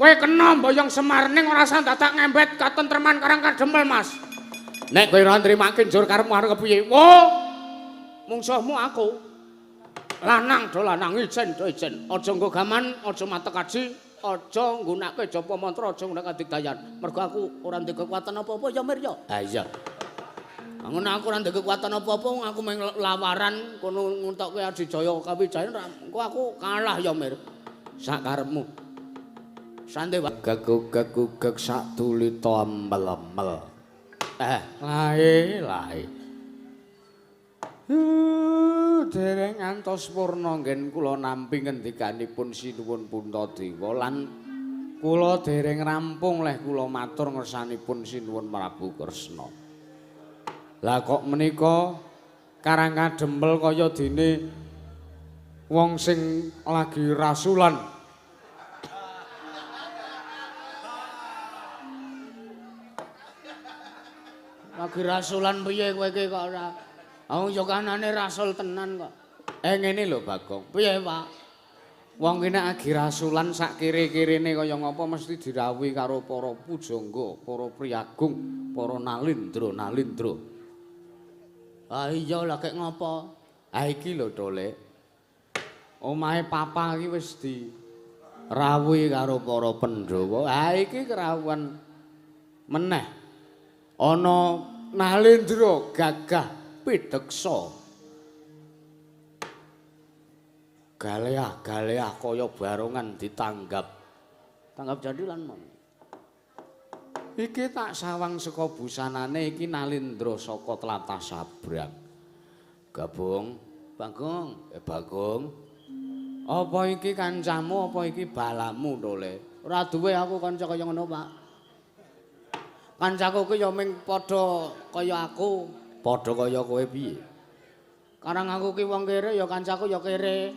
Kowe kena mboyong Semar ning ora usah dadak ngembet katentreman Karang Kadempel, Mas. Nek kowe ora nrimake njur karepmu arep kepiye? Wo! Mungsuhmu aku. Lanang do lanang, ijen do ijen. Aja nggo gaman, aja matek aji, aja nggunakake japa mantra, aja nggunakake digdayan. Mergo aku ora ndek kekuatan apa-apa ya, Mir ya. Ha iya. Ngono aku ora ndek kekuatan apa-apa, aku mung lawaran kono nguntokke Adijaya Kawijayan, engko aku kalah ya, Mir. Sak karepmu. Santai wae. Gegug-gegug sak dulita mel-mel. Lae, lae. Dereng ngantos purna nggen kula nampi ngendikanipun Sinuwun Puntadewa lan kula dereng rampung leh kula matur ngersanipun Sinuwun Prabu Kresna. Lah kok menika Karang Kadempel kaya dene wong sing lagi rasulan. Lagi rasulan piye kowe iki kok ora? Aku ya kanane rasul tenan kok. Ngene lho Bagong. Piye, Pak? Wong ki nek agi rasulan sak kere-kerene kaya ngapa mesti dirawuhi karo para pujangga, para priyagung, para nalindra-nalindra. Ah iya lah kek ngapa? Ah iki lho Tole. Omahe papa iki wis dirawuhi karo para Pandhawa. Ah iki kerawuhan meneh. Ana Nalindra gagah pideksa. Galeah-galeah kaya barongan ditanggap. Tanggap jadilan mon. Iki tak sawang saka busanane iki Nalindra saka tlatah Sabrang. Gabung, Bagong, Bagong. Apa iki kancamu, apa iki balamu, Tole? Ora duwe aku kanca kaya ngono, Pak. Kancaku ki ya ming padha kaya aku. Padha kaya kowe piye? Karang aku ki wong kere ya kancaku ya kere.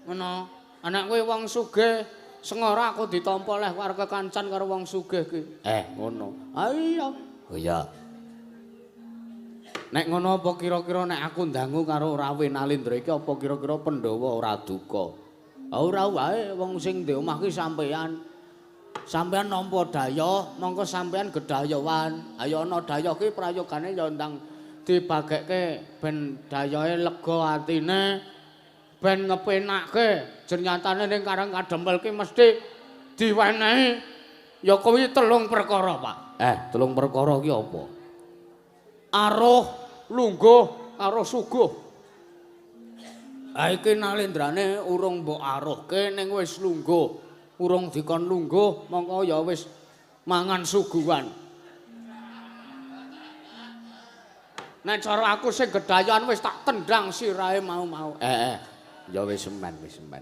Ngono. Anak kowe wong sugih, sengora aku ditampa leh arep kekancan karo wong sugih ki. Ngono. Ah iya. Oh iya. Nek ngono apa kira-kira nek aku ndangu karo Rawe Nalindra iki apa kira-kira Pandhawa ora duka? Ora wae wong sing ndek omah ki sampean. Sampean nampa dayah, mongko sampean gedayawan. Ayo ana dayah ki prayogane ya ndang dibagekke ben dayahe lega atine, ben ngepenakke. Jernyatane ning Karang Kadempel ki mesti diwenehi ya kuwi telung perkara, Pak. Telung perkara ki apa? Aruh, lungguh, karo suguh. Ha iki Nalendrane urung mbok aruhke ning wis lungguh. Urung dikon lungguh mongko ya wis mangan suguhan. Nek cara aku sing gedayan wis tak tendang sirahe mau-mau. Ya wis semen, wis semen.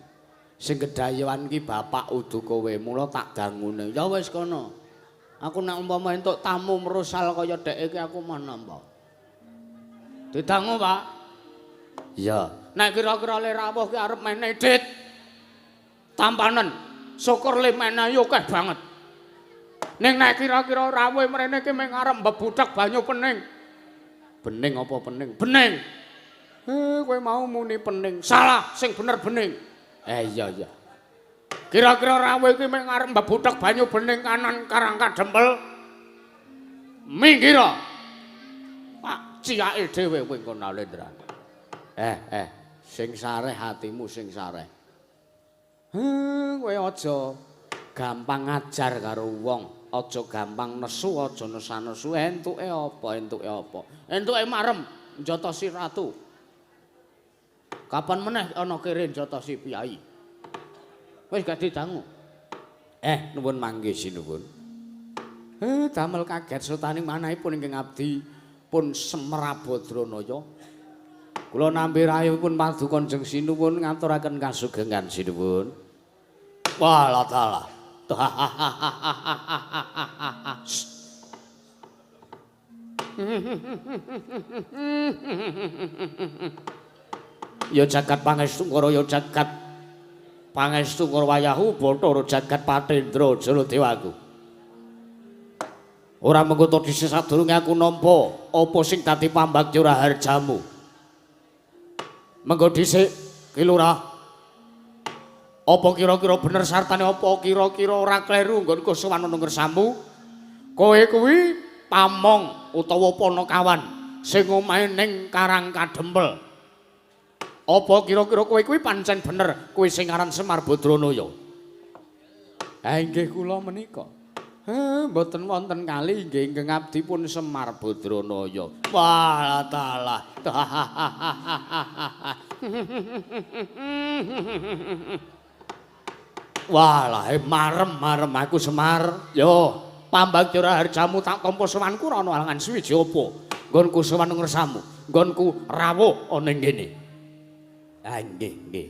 Sing gedayan ki bapak udu kowe, mula tak dangune. Ya wis kono. Aku nek umpama entuk tamu merusal kaya dhek iki aku mah nampa. Didangu, Pak. Iya. Nek kira-kira le rawuh ki arep menehi dit. Tampanen. Syukur le menehi akeh banget. Ning nek kira-kira rawuh mrene ki mung arep mbebuthek banyu pening. Bening apa pening? Bening. Kowe mau muni pening. Salah, sing bener bening. Iya iya. Kira-kira rawuh iki mung arep mbebuthek banyu bening kanan Karang Kadempel. Minggir. Pak ciyake dhewe kowe engko Nalendra. Sing sareh hatimu sing sareh. Kowe aja gampang ngajar karo wong, aja gampang nesu, aja nesu-nesu. Entuke apa, entuke apa? Entuke marem njotosi ratu. Kapan meneh ana kere njotosi piyai? Wis gak didangu. Nuwun mangke sinuwun. Damel kaget sutaning manahipun ingkang abdi pun Semrabadranaya. Kula nampi rawuhipun paduka Kanjeng Sinuwun ngaturaken kasugengan sinuwun. Walah dalah. Ya jagat pangestu karo ya jagat pangestu karo wayahu Bathara jagat Patendra Jaladewaku. Ora mengko to dhisik sadurunge aku nampa apa sing dadi pambagya raharjamu. Mengko dhisik Ki Lurah. Apa kira-kira bener sartane apa kira-kira ora kleru nggonku sowan ana ngersamu? Kowe kuwi pamong utawa panakawan sing omahe ning Karang Kadempel. Apa kira-kira kowe kuwi pancen bener kowe sing aran Semar Badranaya? Ha inggih kula menika. Mboten wonten kali inggih ingkang abdi pun Semar Badranaya. Wah dalah. Wah lah marem-marem aku Semar. Yo, pambagya raharjamu tak tampa sowanku ora ana alangan suwiji apa. Nggonku sowan ngersamu, nggonku rawuh ana ing kene. Ha nggih, nggih.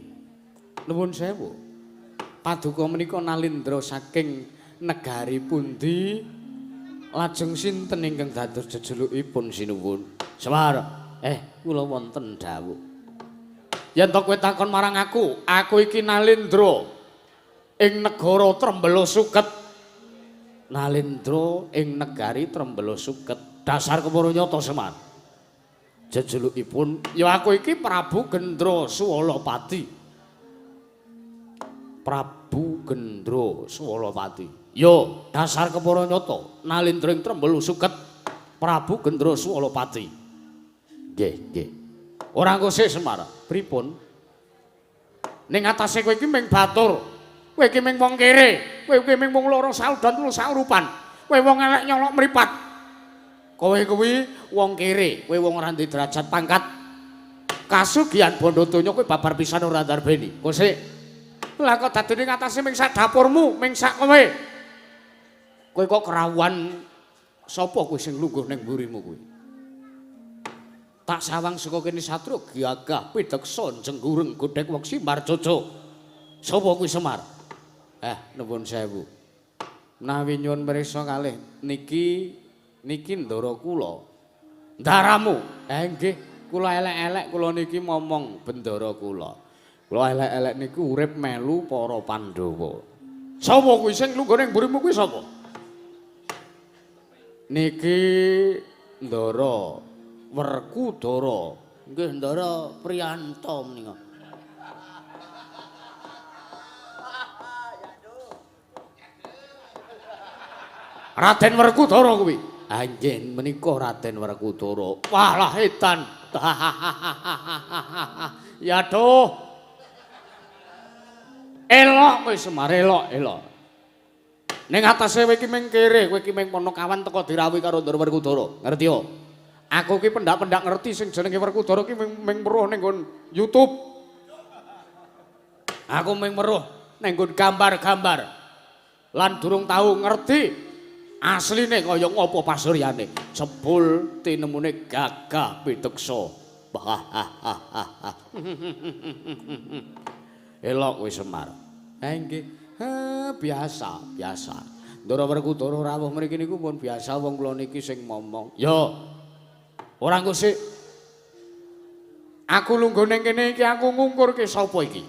Nuwun sewu. Paduka menika nalindra saking negari pundi? Lajeng sinten ingkang dados jejelukipun sinuwun? Semar, kula wonten dawuh. Yen to kowe takon marang aku, aku iki nalindra ing negara Trembala Suket. Nalindra ing negari Trembala Suket. Dasar kepara nyata Semar. Jejelukipun ya aku iki Prabu Gendra Suwalapati. Prabu Gendra Suwalapati. Yo, dasar kepara nyata nalindra ing Trembala Suket Prabu Gendra Suwalapati. Nggih, nggih. Ora ngosih Semar. Pripun? Ning atase kowe iki ming batur. Kowe iki ming wong kere, kowe iki ming wong loro saudan telu saurupan. Kowe wong elek nyolok mripat. Kowe kuwi wong kere, kowe wong ora duwe derajat pangkat. Kasugihan bondo donya kowe babar pisan ora ndarbeni. Kosik. Lah kok dadine ngatasi ming sak dapurmu, ming sak kowe. Kowe kok kerawuan sapa kowe sing lungguh ning mburimu kuwi? Tak sawang saka kene satru gagah pideksa jenggureng godhek weksi marcoco. Sapa kuwi Semar? Nuwun sewu. Menawi nyuwun pirsa kalih niki niki ndara kula. Ndaramu? Nggih, kula elek-elek kula niki momong bendara kula. Kula elek-elek niku urip melu para Pandhawa. Sapa kuwi sing lungguh ning mburimu kuwi sapa? Niki ndara Werkudara. Nggih ndara Priyanto menika. Raden Werkudara kuwi. Ha nggih menika Raden Werkudara. Wah lah edan. Ya aduh. Elok kowe Semar, elok, elok. Ning atase kowe iki ming kere, kowe iki ming panakawan teko dirawuhi karo Ndara Werkudara. Ngerti yo? Aku ki pendak-pendak ngerti sing jenenge Werkudara ki ming weruh ning nggon YouTube. Aku ming weruh ning nggon gambar-gambar. Lan durung tau ngerti asline kaya ngopo pasuryane. Jebul tinemune gagah pideksa. Elok kowe Semar. Ha nggih. Biasa, biasa. Ndara Werkudara rawuh mriki niku pun biasa wong kula niki sing momong. Yo. Ora ngusik. Aku lungguh ning kene iki aku ngungkurke sapa iki?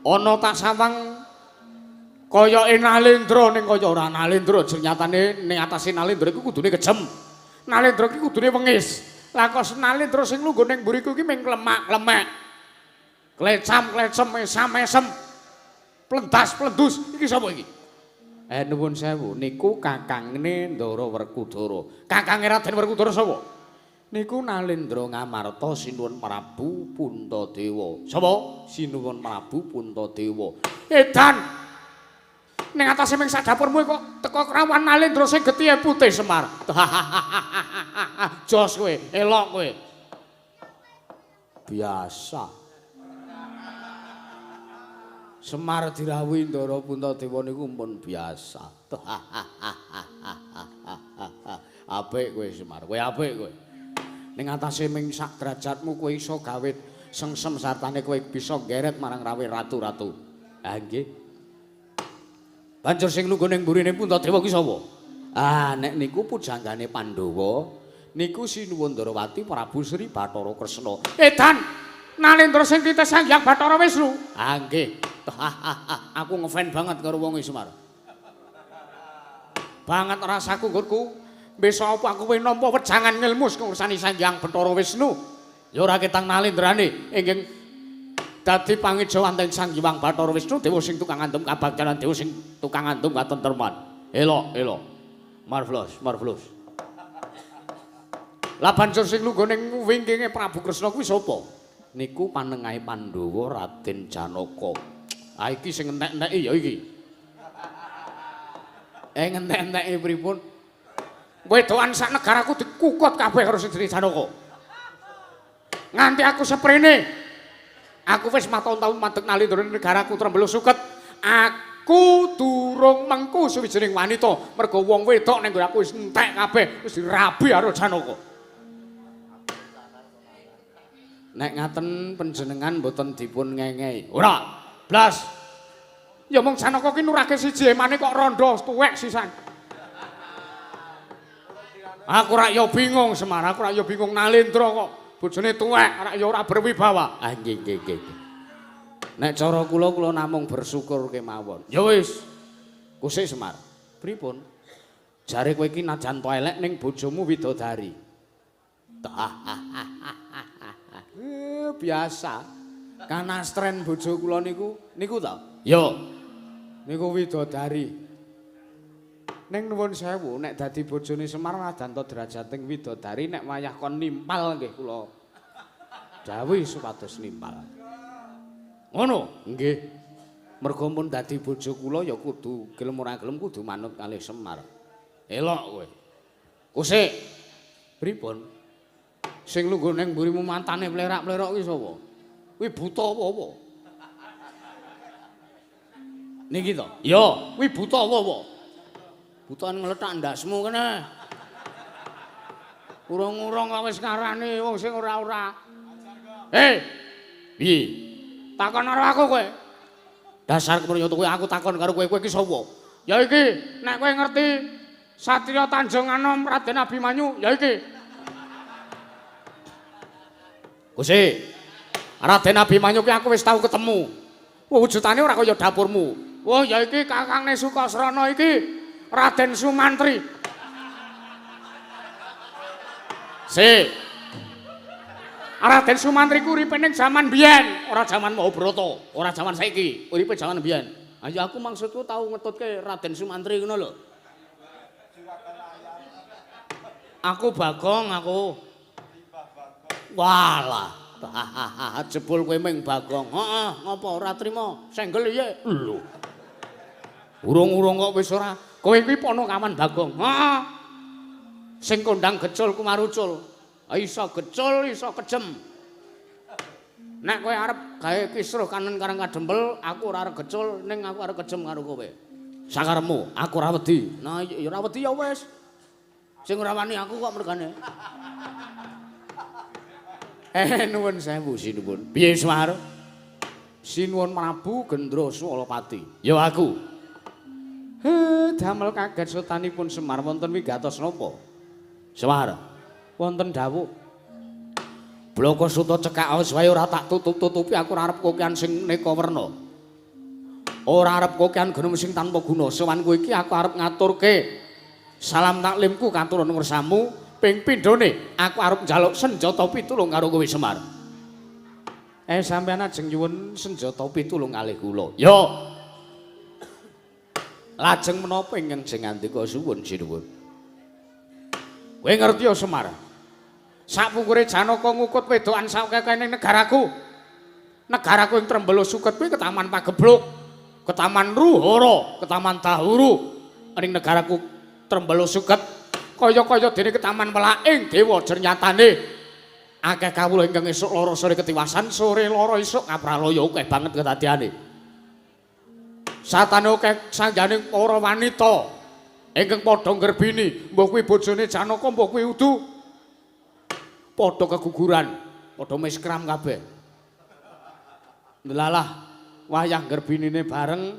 Ana tak sawang kaya Nalendra ning kaya ora Nalendra, nyatane ning atase Nalendra iku kudune kejem. Nalendra iki kudune wengis. Lah kok Nalendra sing lungguh ning mburiku iki ming klemak-klemek. Klecam-klecem, mesam-mesem. Plendas-plendus iki sapa iki? Nuwun sewu, niku kakangne Ndara Werkudara. Kakange Raden Werkudara sapa? Niku Nalendra Ngamarta Sinuwun Prabu Puntadewa. Sapa? Sinuwun Prabu Puntadewa. Edan. Ning atase ming sak dapurmu kok teko krawan Nalendra sing getihe putih Semar. Jos kowe, elok kowe. Biasa. Semar dirawuhi Ndara Puntadewa niku pun biasa. Apik kowe Semar, kowe apik kowe. Ning atase ming sak derajatmu kowe iso gawe sengsem sartane kowe bisa geret marang rawe ratu-ratu. Ha nggih. Banjur sing lungguh ning mburine Puntadewa ki sapa? Ah nek niku pujanggane Pandhawa niku Sinuwun Ndarawati Prabu Sri Bathara Kresna. Edan! Nalendra sing titih Sang Hyang Bathara Wisnu. Ah nggih. Aku ngefan banget karo wong Semar. Banget rasaku nggonku. Besok apa aku kowe nampa wejangan ngilmu saka ursane Sang Hyang Bathara Wisnu. Ya ora ketang nalendrane ingkang Dadi pangejawantahing Sang Hyang Bathara Wisnu dewa sing tukang andum kabagyan lan dewa sing tukang andum katentreman. Elok, elok. Marvelous, marvelous. Lah banjur sing lungguh ning wingkinge Prabu Kresna kuwi sapa? Niku panengahe Pandhawa Raden Janaka. Ah iki sing entek-enteki ya iki. Ngentek-enteki pripun? Wedokan sak negaraku dikukut kabeh karo sing jenenge Janaka. Nganti aku seprene. Aku wis mataun-taun madeg nalindra negaraku Trembolo Suket. Aku durung mengku suwijining wanita mergo wong wedok ning nggon aku wis entek kabeh, wis dirabi karo Janaka. Nek ngaten panjenengan mboten dipun ngengehi. Ora, blas. Ya mung Janaka ki nurake siji emane kok rondo tuwek sisan. Aku rak ya bingung Semar, aku rak ya bingung Nalendra kok bojone tuwek, rak ya ora berwibawa. Ah nggih nggih nggih. Nek cara kula kula namung bersyukur kemawon. Ya wis. Kusik Semar. Pripun? Jare kowe iki najan to elek ning bojomu widodari. Biasa. Kanastren bojo kula niku, niku ta? Ya. Niku widodari. Ning nuwun sewu, nek dadi bojone Semar najan to derajating widodari nek wayah kon nimpal nggih kula dawuhi supados nimpal. Ngono? Nggih. Mergo pun dadi bojo kula ya kudu gelem ora gelem kudu manut kalih Semar. Elok kowe. Kusik. Pripun? Sing lungguh ning mburimu mantane plerak-plerok kuwi sapa? Kuwi buta apa-apa? Niki to? Ya, kuwi buta apa-apa? Buta ngletak ndasmu kene. Urung-urung kok wis ngarani wong sing ora-ora. Hei. Piye? Takon karo aku kowe. Dasar kepriyata kowe aku takon karo kowe, kowe iki sapa? Ya iki, nek kowe ngerti Satria Tanjung Anom Raden Abimanyu, ya iki. Gusti, Raden Abimanyu ki aku wis tau ketemu. Wujudane ora kaya dapurmu. Wah, ya iki kakangne Sukasrana iki, Raden Sumantri. Si. Raden Sumantri ku uripe ning jaman biyen, ora jaman Mahabharata, ora jaman saiki, uripe jaman biyen. Ayo aku maksudku tau ngetutke Raden Sumantri ngono lho. Aku Bagong aku. Walah, jebul kowe ming Bagong. Heeh, ngopo ora trima? Senggel piye? Lho. Urung-urung kok wis ora. Kowe kuwi ponokawan Bagong. Heeh. Sing kondang gecul kumarucul. Iso gecul, iso kejem. Nek kowe arep gawe kisruh kanen karang kadempel, aku ora arep gecul, ning aku arep kejem karo kowe. Sakarepmu, aku ora wedi. Nah, ya ora wedi ya wis. Sing ora wani aku kok mergane. Nuwun sewu sinuwun. Piye Semar? Sinuwun Prabu Gendra Swalapati. Ya aku. Damel kaget sotanipun Semar wonten wigatos napa? Semar. Wonten dawuh. Bloko suta cekak wis wae ora tak tutup-tutupi aku ora arep kokean sing neka werna. Ora arep kokean gunung sing tanpa guna. Sowanku iki aku arep ngaturke salam taklimku katuran ngersamu. Ping pindhone aku arep njaluk senjata pitulung karo kowe Semar. Sampeyan ajeng nyuwun senjata pitulung kalih kula. Ya. Lajeng menapa ingkang jeng ngandika suwun sinuwun. Kowe ngerti ya Semar? Sapungkure Janaka ngukut wedokan saokeh ning negaraku. Negaraku ing Trembolo Suket kuwi ketaman Pagebluk, ketaman Ruhara, ketaman Dahuru. Ning negaraku Trembolo Suket kaya-kaya dene ketaman Melaing Dewa jernyatane akeh kawula ingkang esuk lara sore ketiwasan, sore lara esuk kapralaya akeh banget kedadiane. Satane akeh sanjane para wanita ingkang padha nggerbini, mbuh kuwi bojone Janaka, mbuh kuwi udu. Padha keguguran, padha miskram kabeh. Ndelalah wayah nggerbinine bareng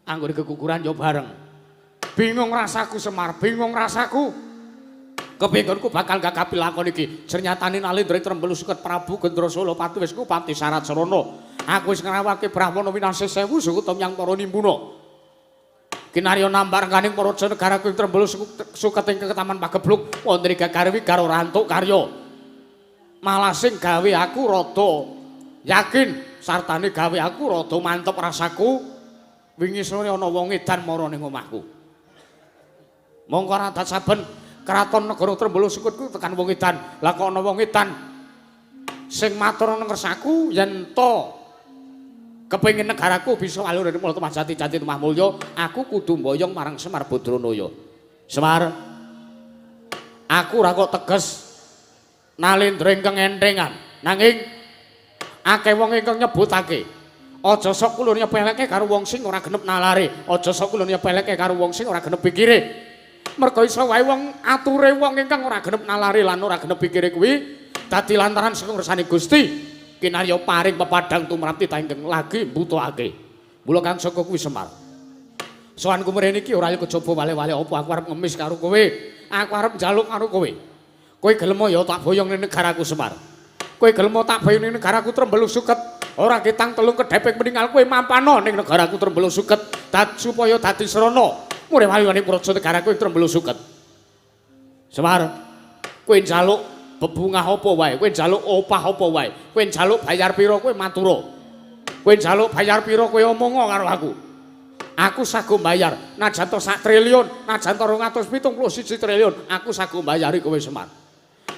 anggone keguguran ya bareng. Bingung rasaku Semar, bingung rasaku. Kepinggonku bakal gagapi lakon iki. Jernyatane Nalendra Trembolo Suket Prabu Gendra Solopati wis kupati syarat sarana. Aku wis ngrawake Brahmana winasih sewu suku tomyang para nimbuna. Kinarya nambar rengganing para negara kuwi Trembolo Suket ing ketaman Pagebluk wonten ing gagar wigar ora antuk karya. Malah sing gawe aku rada yakin Sartane gawe aku rada mantep rasaku. Wingi sore ana wong edan mara ning omahku. Mongko adat saben kraton negara Trembolo Sukut ku tekan wong edan. Lah kok ana wong edan sing matur nang ngersaku yen to kepengin negaraku bisa alur mulya tumah jati-jati tumah mulya, aku kudu mboyong marang Semar Badranaya. Semar, aku ora kok teges nalendra ingkang entengan, nanging akeh wong ingkang nyebutake aja sok kula nyepeleke karo wong sing ora genep nalare, aja sok kula nyepeleke karo wong sing ora genep pikire. Merga iso wae wong ature wong ingkang ora genep nalare lan ora genep pikire kuwi dadi lantaran saka ngersane Gusti kinarya paring pepadang tumrap titah ingkang lagi mbutuhake. Mula kang saka kuwi Semar. Sowanku mrene iki ora kejaba wale-wale apa aku arep ngemis karo kowe. Aku arep njaluk karo kowe. Kowe gelem ya tak boyong ning negaraku Semar. Kowe gelem tak boyong ning negaraku Trembelu Suket. Ora ketang telung kedheping meninggal kowe mampano ning negaraku Trembelu Suket dad supaya dadi srana murih wali-wali praja negaraku ing Trembelu Suket. Semar, kowe njaluk bebungah apa wae, kowe njaluk opah apa wae, kowe njaluk bayar pira kowe matura. Kowe njaluk bayar pira kowe omongo karo aku. Aku sago bayar, najan to sak triliun, najan to 271 triliun, aku sago mbayari kowe Semar.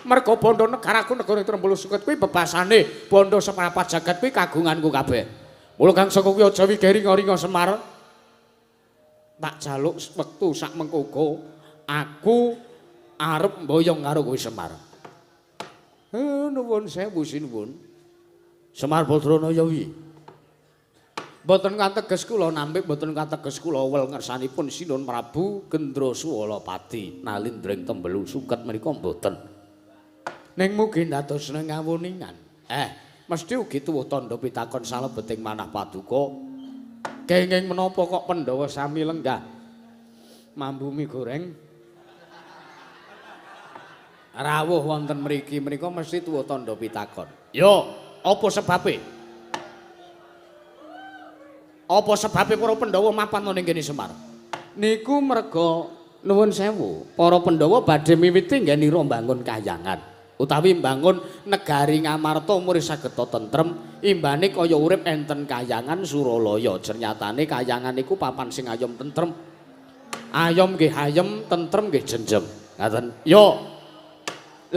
Merga bondo negaraku negara Trembolo Suket kuwi bebasane bondo seprapat jagat kuwi kagunganku kabeh. Mula kang saka kuwi aja wigeri ngoringa Semar. Tak jaluk wektu sak mengko aku arep mboyong karo kowe Semar. Nuwun sewu sinuwun. Semar Badranaya wi. Mboten kateges kula nampik, mboten kateges kula wel ngersanipun Sinuwun Prabu Gendra Suwalapati nalindra ing Tembelu Suket menika mboten. Ning mugi ndadosna ngawuningan. Mesti ugi tuwuh tandha pitakon salebeting manah paduka. Kenging menapa kok Pandhawa sami lenggah mambu mi goreng rawuh wonten mriki menika mesti tuwuh tandha pitakon. Yo, apa sebabe? Apa sebabe para Pandhawa mapan ning kene Semar? Niku merga nuwun sewu, para Pandhawa badhe miwiti nggenira mbangun kahyangan utawi mbangun negari Ngamarta umure saged tentrem, imbane kaya urip enten kahyangan Suralaya. Jernyatane kahyangan niku papan sing ayom tentrem. Ayom nggih ayem, tentrem nggih jenjem. Ngaten. Yo.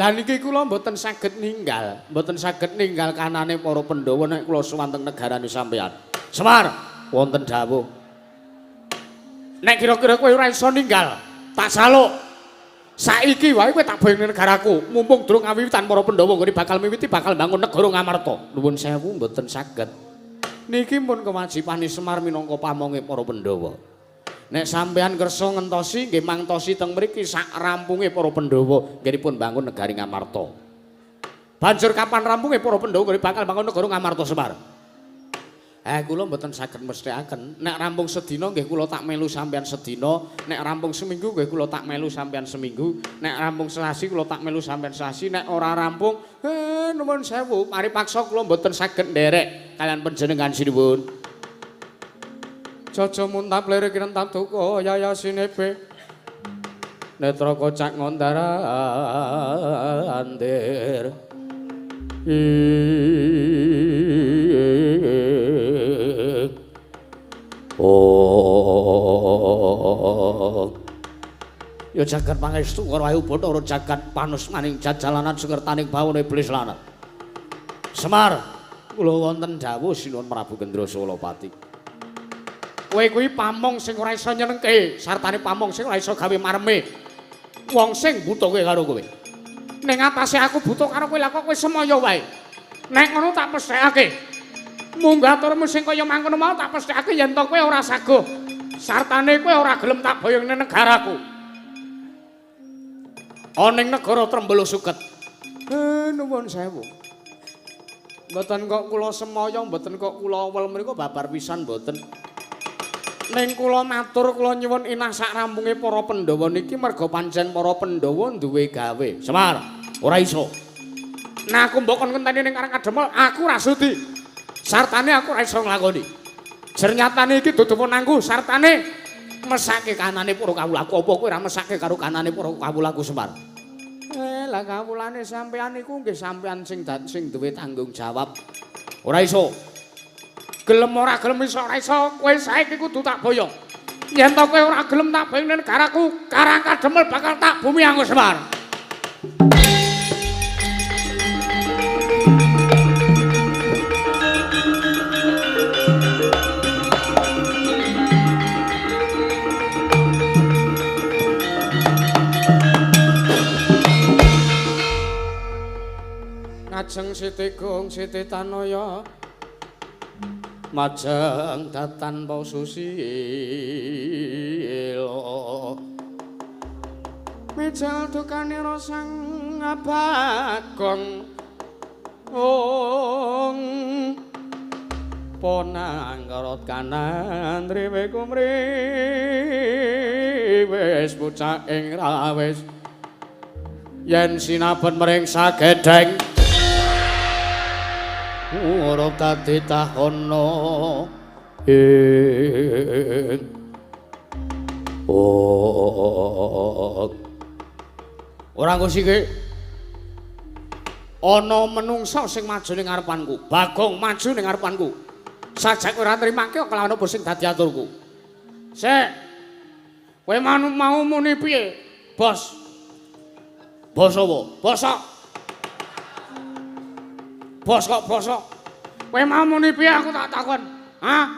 Lah niki kula mboten saged ninggal, mboten saged ninggal kanane para Pandhawa nek kula sowan teng negarane sampeyan. Semar, wonten dawuh. Nek kira-kira kowe ora iso ninggal, tak saluk. Saiki wae kowe tak boyong ning negaraku, mumpung durung awiwitan para Pandhawa nggone bakal miwiti bakal bangun negara Ngamarta. Nuwun sewu mboten saged. Niki pun kewajibane Semar minangka pamonge para Pandhawa. Nek sampeyan kersa ngentosi nggih mangtosi teng mriki sak rampunge para Pandhawa nggenipun bangun negari Ngamarta. Banjur kapan rampunge para Pandhawa nggone bakal bangun negara Ngamarta Semar? Kula mboten saged mesthekaken. Nek rampung sedina nggih kula tak melu sampeyan sedina, nek rampung seminggu nggih kula tak melu sampeyan seminggu, nek rampung selasi kula tak melu sampeyan selasi, nek ora rampung, nuwun sewu, mari paksa kula mboten saged nderek kalian panjenengan sinuwun. Jaja muntap lirik rentap duka yayasinebe. Netra kocak ngondara andir. Oh. Ya jagat pangestu karo ayu Bathara jagat panusmaning jajalanan sengertaning bawana iblis lanang. Semar, kula wonten dawuh Sinuwun Prabu Gendra Sulapati. Kowe kuwi pamong sing ora iso nyenengke, sartane pamong sing ora iso gawe mareme. Wong sing butuhke karo kowe. Ning atase aku butuh karo kowe, lah kok kowe semaya wae. Nek ngono tak pesthekake. Munggah aturmu sing kaya mangkono mau tak pesthekake yen to kowe ora saguh. Sartane kowe ora gelem tak boyong ning negaraku. Ana ning negara Trembolo Suket. Nuwun sewu. Mboten kok kula semaya, mboten kok kula wel mriku babar pisan mboten. Ning kula matur kula nyuwun inah sak rampunge para Pandhawa niki merga pancen para Pandhawa duwe gawe. Semar, ora iso. Nah aku mbok kon ngenteni ning Karang Kademel, aku ora sudi. Sartane aku ora iso nglakoni. Jernyatane iki dudu wenangku, sartane mesake kanane para kawulaku. Apa kowe ora mesake karo kanane para kawulaku Semar? Lah kawulane sampean niku nggih sampean sing duwe tanggung jawab. Ora iso. Gelem ora gelem iso ora iso kowe saiki kudu tak boyong. Yen to kowe ora gelem tak boyong ning negaraku, Karang Kadempel bakal tak bumi angus Semar. Ngajeng Siti Gung Siti Tanaya majeng datan pa susila mijal dukanira sang Bagong ong ponangkarot kanan riwe kumriwis bocah ing rawis yen sinabet mring sagedheng ora dadi tahono ing ora nggo sike ana menungsa sing maju ning ngarepanku. Bagong maju ning ngarepanku. Sajak ora nrimake kelawan apa sing dadi aturku. Sik. Kowe mau muni piye? Bos. Bos apa? Bosok. Bos kok bosok. Kowe mau muni piye aku tak takon. Hah?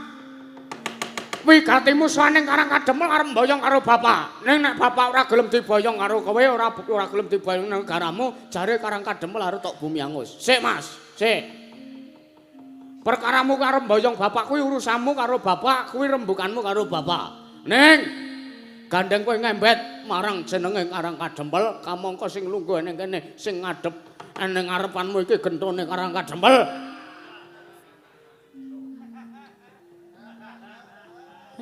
Wigatimu sowan ning Karang Kadempel arep mboyong karo bapak. Ning nek bapak ora gelem diboyong karo kowe, ora gelem diboyong nang negaramu, jare Karang Kadempel arep tok bumi angus. Sik, Mas, sik. Perkaramu karo mboyong bapak kuwi urusanmu karo bapak, kuwi rembukanmu karo bapak. Ning gandeng kowe ngembet marang jenenge Karang Kadempel, kamangka sing lungguh ning kene sing ngadhep ning ngarepanmu iki gentone Karang Kadempel.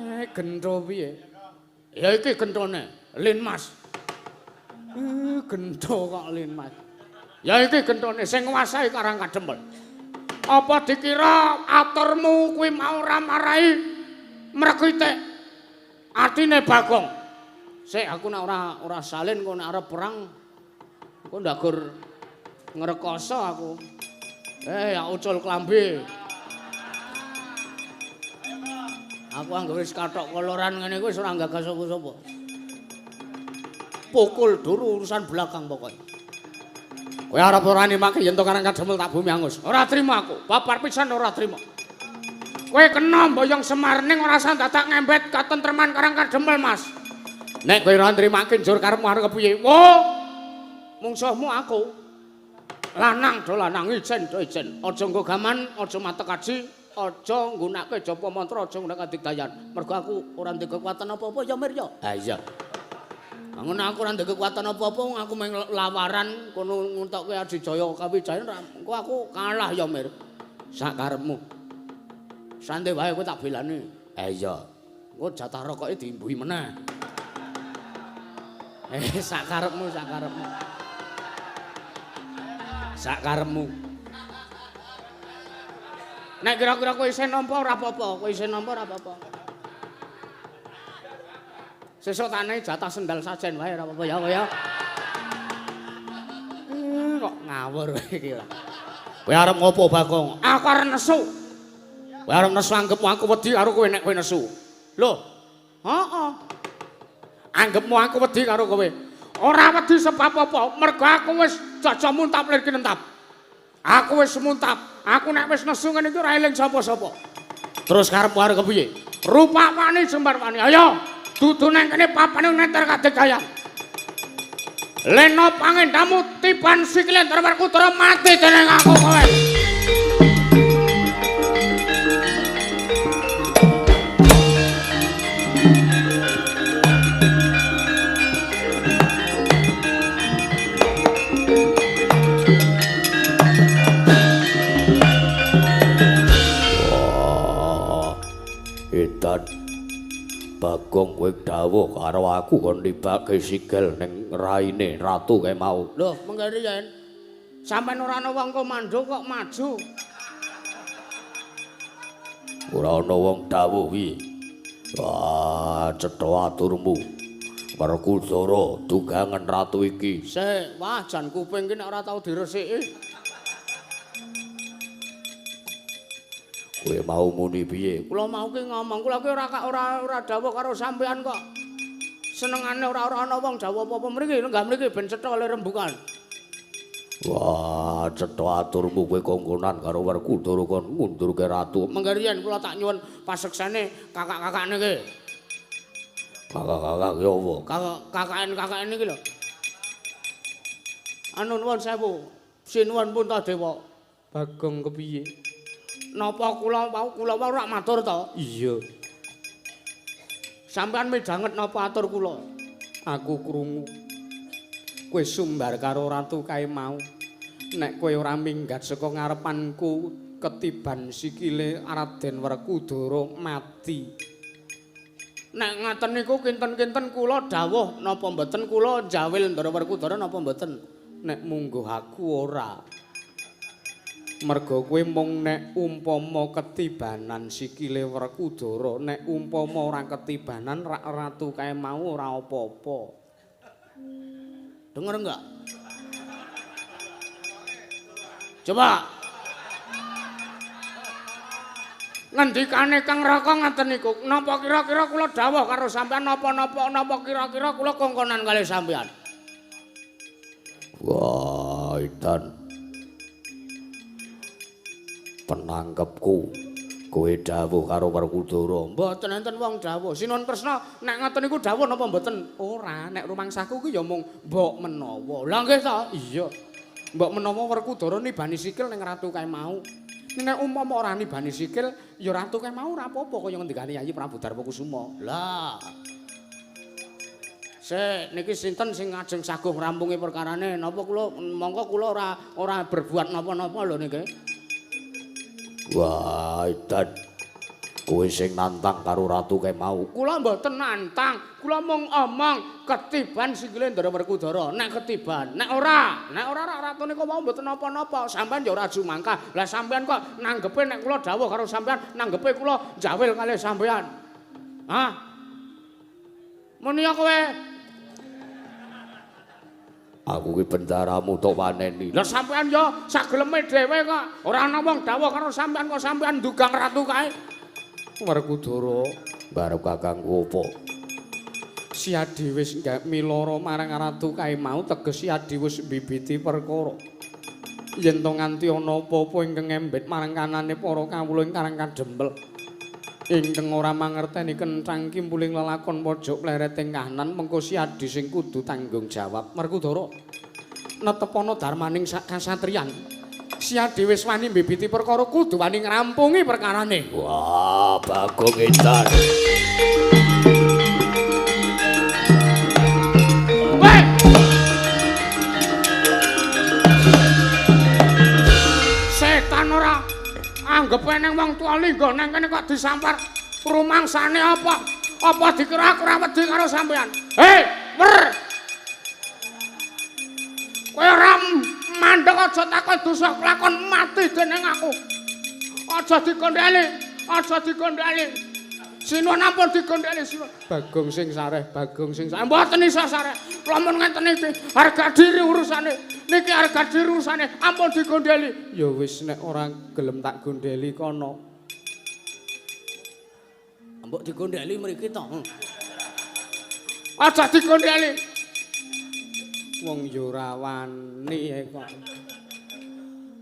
Gentho piye? Ya iki gentone, Linmas. Gentho kok Linmas. Ya iki gentone sing nguasai Karang Kadempel. Apa dikira aturmu kuwi mau ora marai mrekitik atine Bagong? Sik aku nek ora salin kok nek arep perang engko ndak gur ngrekoso aku. Ya ucul klambi. Aku anggere wis kathok koloran ngene kuwi wis ora gagas sapa-sapa. Pukul dulu urusan belakang pokoke. Kowe arep ora nimake yen to Karang Kadempel tak bumi angus. Ora trimo aku, babar pisan ora trimo. Kowe kena mboyong Semar ning ora usah dadak ngembet katentreman Karang Kadempel, Mas. Nek kowe ora nrimake njur karepmu arep kepiye? Wo! Mungsuhmu aku. Lanang do lanang, ijen do ijen. Aja nggo gaman, aja matek aji. Aja nggunakake japa mantra, aja nggunakake digdayan. Mergo aku ora ndek kekuatan apa-apa ya Mir ya. Ha iya. Ngono aku ora ndek kekuatan apa-apa, aku mung lawaran kono nguntokke Adijaya Kawijayan engko aku kalah ya Mir. Sak karepmu. Santai wae kowe tak belani. Ha iya. Engko jatah rokoke diimbuhi meneh. Sak karepmu, sak karepmu. Sak karepmu. Nek kira-kira kowe isih nampa ora apa-apa, kowe isih nampa ora apa-apa. Sesuk tak nehi jatah sendal sajen wae ora apa-apa ya kowe ya. Kok ngawur kowe iki lah. Kowe arep ngopo Bagong? Aku arep nesu. Kowe arep nesu anggepmu aku wedi karo kowe nek kowe nesu. Lho. Heeh. Anggepmu aku wedi karo kowe. Ora wedi sebab apa? Mergo aku wis jaja muntap lir kinentap. Aku wis muntap. Aku nek wis nesu ngene iki ora eling sapa-sapa. Terus karepmu arep kepiye? Rupa wani jembar wani. Ayo, dudu nang kene papane neter kadegayan. Leno pangendamu tiban sikile Werkudara mati dening aku kowe. Edan Bagong kowe dawuh karo aku kon nibake sikil ning raine ratu kae mau. Lho, mengkene yen sampean ora ana wong komando kok maju. Ora ana wong dawuh kuwi. Wah, cetha aturmu. Werkudara dugangen ratu iki. Sik, wah jan kuping ki nek ora tau diresiki. Kowe mau muni piye? Kula mau ki ngomong, kula ki ora dawuh karo sampean kok. Senengane ora ana wong dawuh apa-apa mriki, lenggah mriki ben cetha le rembukan. Wah, cetha aturmu kowe kongkonan karo Werkudara kon ngundurke ratu. Mengke riyen kula tak nyuwun paseksene kakak-kakak niki. Kakak-kakak ki apa? Kakak-kakak niki lho. Anu nuwun sewu. Sinuwun Puntadewa. Bagong kepiye? Napa kula wau rak matur to? Iya. Sampeyan midhanget napa atur kula? Aku krungu. Kowe sumbar karo ratu kae mau. Nek kowe ora minggat saka ngarepanku ketiban sikile Raden Werkudara mati. Nek ngaten niku kinten-kinten kula dawuh napa mboten kula njawil Ndara Werkudara napa mboten? Nek mungguh aku ora. Merga kowe mung nek umpama ketibanan sikile Werkudara, nek umpama ora ketibanan rak ratu kae mau ora apa-apa. Denger enggak? Coba. Ngendikane Kang Raka ngaten niku, napa kira-kira kula dawuh karo sampean napa-napa napa kira-kira kula kongkonan kalih sampean? Wah, edan. Penangkepku kowe dawuh karo Werkudara. Mboten enten wong dawuh. Sinuwun Kresna nek ngoten niku dawuh napa mboten? Ora, nek rumangsaku ku ya mung mbok menawa. Lah nggih to? Iya. Mbok menawa Werkudara nibani sikil ning ratu kae mau. Nek umpama ora nibani sikil, ya ratu kae mau ora apa-apa kaya ngendikane Yayi Prabu Darma Kusuma. Lah. Sik, niki sinten sing ngajeng saguh ngrampungi perkarane? Napa kula mongko kula ora berbuat napa-napa lho niki. Wah, edan. Kowe sing nantang karo ratu kae mau. Kula mboten nantang, kula mung omong ketiban sikile Ndara Werkudara. Nek ketiban, nek ora ratune kok mau mboten napa-napa, sampean ya ora jumangkah. Lah sampean kok nanggepe nek kula dawuh karo sampean, nanggepe kula njawil kalih sampean. Hah? Muni ya kowe? Aku ki bendaramu tok waneni. Lah sampean ya sageleme dhewe kok. Ora ana wong dawuh karo sampean kok sampean ndugang ratu kae. Werkudara barep kakangku opo? Si Adi wis miloro marang ratu kae mau, teges si Adi wis mbibiti perkara. Yen to nganti ana apa-apa ingkang ngembet marang kanane para kawula ing Karang Kadempel. Ingkang ora mangerteni kenthang kimpuling lelakon pojok plereting kahanan, mengko si Adi sing kudu tanggung jawab. Werkudara, netepana darmaning kasatriyan. Si Adi wis wani mbibiti perkara kudu wani ngrampungi perkarane. Wah, Bagong edan. Weh! Setan ora anggepe nang wong tuwa linggo nang kene kok disampar rumangsane apa? Apa dikira aku ora wedi karo sampean? Hei, wer! Kowe ora mandek aja takon dosa kelakon mati dening aku. Aja digondheli, aja digondheli. Sinuwun ampun digondheli sinuwun. Bagong sing sareh, Bagong sing sareh. Mboten iso sareh. Lamun ngenten iki harga diri urusane. Niki harga diri urusane, ampun digondheli. Ya wis nek ora gelem tak gondheli kono. Mbok digondheli mriki to. Aja digondheli. Wong ya ora wani kok.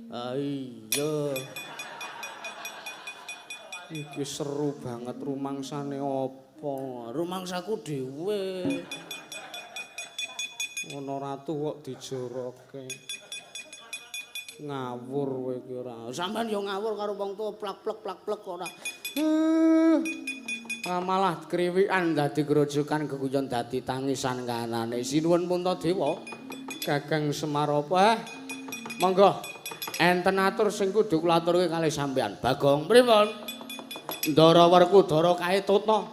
Ah iya. Iki seru banget rumangsane apa? Rumangsaku dhewe. Ana ratu kok dijoroke. Ngawur kowe iki ora. Sampeyan ya ngawur karo wong tuwa plak-plek plak-plek ora. Malah kriwikan dadi grojokan geguyon dadi tangisan kanane. Sinuwun Puntadewa, Kakang Semar apa? Monggo. Enten atur sing kudu kula aturke kalih sampeyan. Bagong pripun? Ndara Werkudara kae tutna.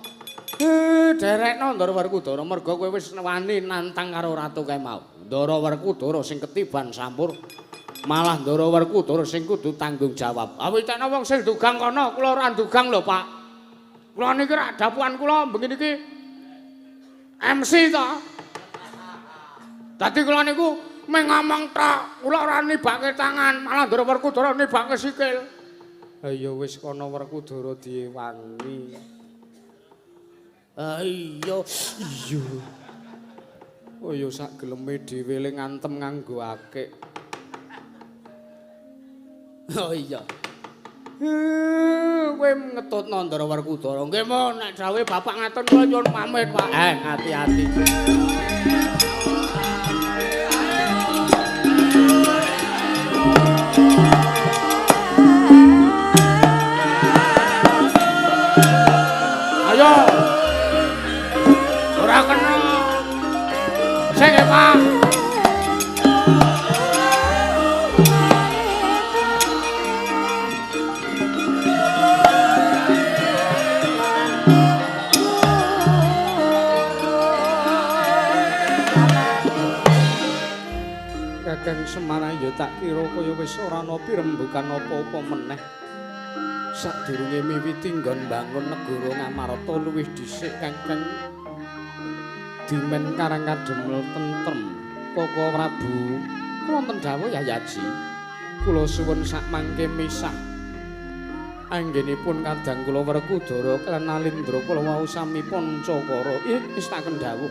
Derekno Ndara Werkudara merga kowe wis wani nantang karo ratu kae mau. Ndara Werkudara sing ketiban sampur. Malah Ndara Werkudara sing kudu tanggung jawab. Awit ana wong sing dugang kono, kula ora dugang lho, Pak. Kula niki rak dapuan kula bengi niki MC to. Dadi kula niku mung ngomong tok, kula ora nibake tangan, malah Ndara Werkudara nibake sikil. Ha ya wis kono Werkudara diewangi. Ha iya, iya. Oh ya sak geleme dhewe le ngantem nganggo akik. Oh iya. Kowe ngetutno Ndara Werkudara. Nggih mon, nek dawuhe bapak ngaten kula nyuwun pamit, Pak. Ati-ati. Ayo. Ora kena. Sing Pak. Kakang Semar ya tak kira kaya wis ora ana pirembugan apa-apa meneh. Sadurunge miwiti nggon mbangun negara Ngamarta luwih dhisik Kakang dimen Karang Kademel tentrem. Koko Prabu, kula wonten dawuh Yayaji. Kula suwun sak mangke misah. Anggenipun kadang kula Werkudara kaliyan Alindra kula wau sami pancakara. Wis tak kendhawuh.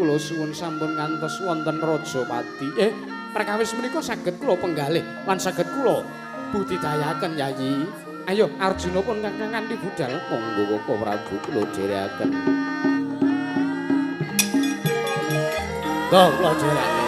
Kula suwun sampun ngantos wonten Rajapati. Perkawis menika saged kula penggalih lan saged kula budidayaken Yayi. Ayo Arjuna pun kakang kanthi budal. Monggo Koko Prabu kula dherekaken. Go kula dherekaken.